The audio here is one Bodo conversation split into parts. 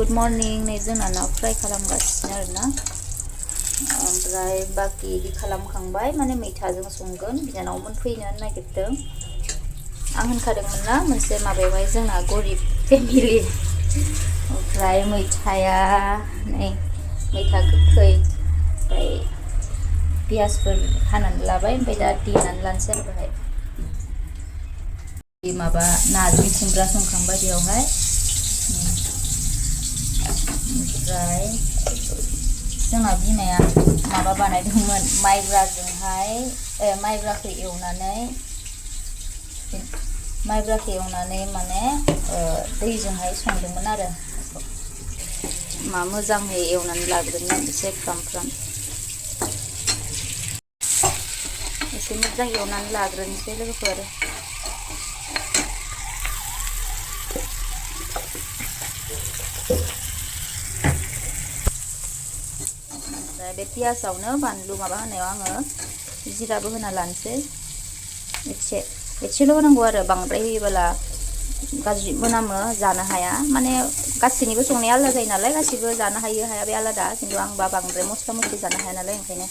गुड मर्निं नै जोंना ना फ्राय खालामगासिनो आरोना ओमफ्राय बाखि इदि खालामखांबाय माने मैथाजों संगोन बिनानावमोन फैनो नागिरदों आं होनखादोंमोन ना मोनसे माबायावहाय जोंना गरिब फेमिलि ओमफ्राय मैथाया नै मैथा गोखै ओमफ्राय पियासफोर हानानै लाबाय ओमफ्राय दा देनानै लानोसै आरो बाहाय माबा नाजों खुमब्रा संखांबाय बेयावहाय ओमफ्राय जोंना बिमाया माबा बानायदोंमोन माइब्राखौ एवनानै माने दैजोंहाय संदोंमोन आरो मोजाङै एवनानै लाग्रोनो एसे फ्राम एसे मोजां एवनानै लाग्रोनोसै लोगोफोर ओमफ्राय बे पियासावनो बानलु माबा होनायाव आङो जिराबो होना लानोसै एसेल' होनांगौ आरो बांद्राय होयोबोला गाज्रि मोनामो जानो हाया माने गासैनिबो संनाया आलादा जायो नालाय गासिबो जानो हायो हाया बे आलादा खिन्थु आंबा बांद्राय मस्ला मस्लि जानो हाया नालाय ओंखायनो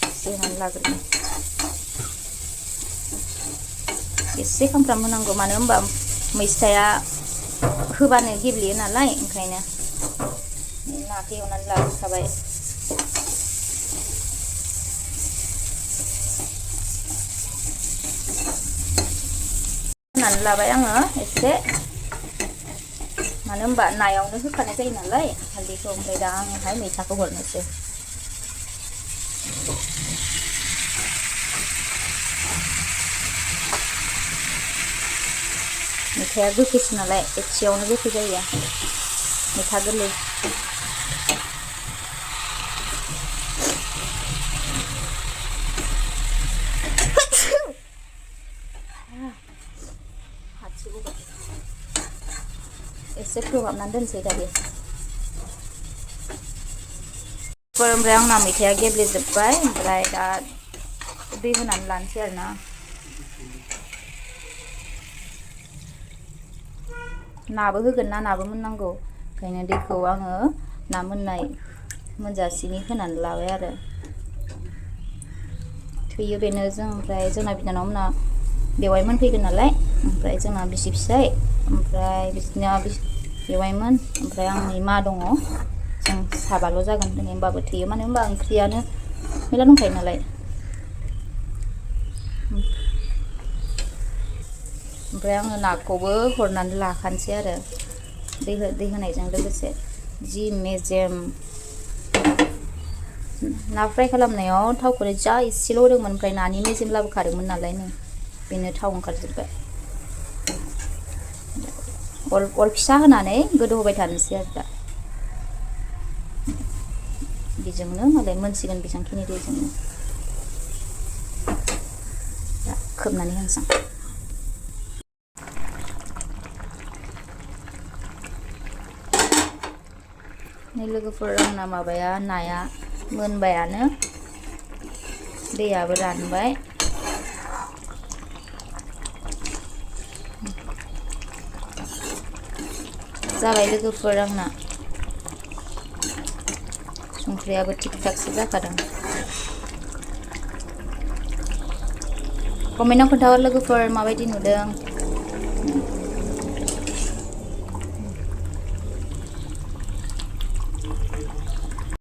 एसे होनानै लाग्रोनो एसे खामफ्राम होनांगौ मानो होनबा मैस्थाया होबानो गेब्लेयो नालाय ओंखायनो नाखौ एवनानै लाग्रोखाबाय होनानै लाबाय आङो एसे मानो होनबा नायावनो होखानाय जायो नालाय हालदैखौ ओमफ्राय दा आङोहाय मैथाखौ हरनोसै मैथाया गोखैसो नालाय एसेयावनो गोखै जायो मैथा गोरलै एसे खोबहाबनानै दोनसै दायो ओमफ्राय आंना मैथाया गेब्लेजोब्बाय ओमफ्राय दा दै होनानै लानोसै आरोना नाबो होगोन ना नाबो मोननांगौ ओंखायनो दैखौ आङो ना मोनजासिनि होनानै लाबाय आरो थैयो बेनो जों ओमफ्राय जोंना बिनानावमोना बेवाइमोन फैगोन नालाय ओमफ्राय जोंना बिसि फिसाय ओमफ्राय बिसोरना बेवाइमोन ओमफ्राय आंनि मा दङ जों साबाल' जागोन दिनै होमबाबो थैयो मानो होनबा ओंख्रियानो मेला दंखायो नालाय ओमफ्राय आङो नाखौबो हरनानै लाखानोसै आरो दै होनायजों लोगोसे जि मेजेम ना फ्राय खालामनायाव थावखौनो जा एसेल' होदोंमोन ओमफ्राय नानि मेजेम लाबोखादोंमोन नालाय नै बेनो थाव ओंखारजोब्बाय अर फिसा होनानै गोदौ होबाय थानोसै आरो दा बेजोंनो मालाय मोनसिगोन बेसांखिनि दैजोंनो दा खोबनानै होनोसै नै लोगोफोर आंना माबाया नाया मोनबायानो दैयाबो रानबाय जाबाय लोगोफोर आंना संख्रियाबो थिग थाकसो जाखादों कमेन्टआव खोन्थाहर लोगोफोर माबायदि नुदों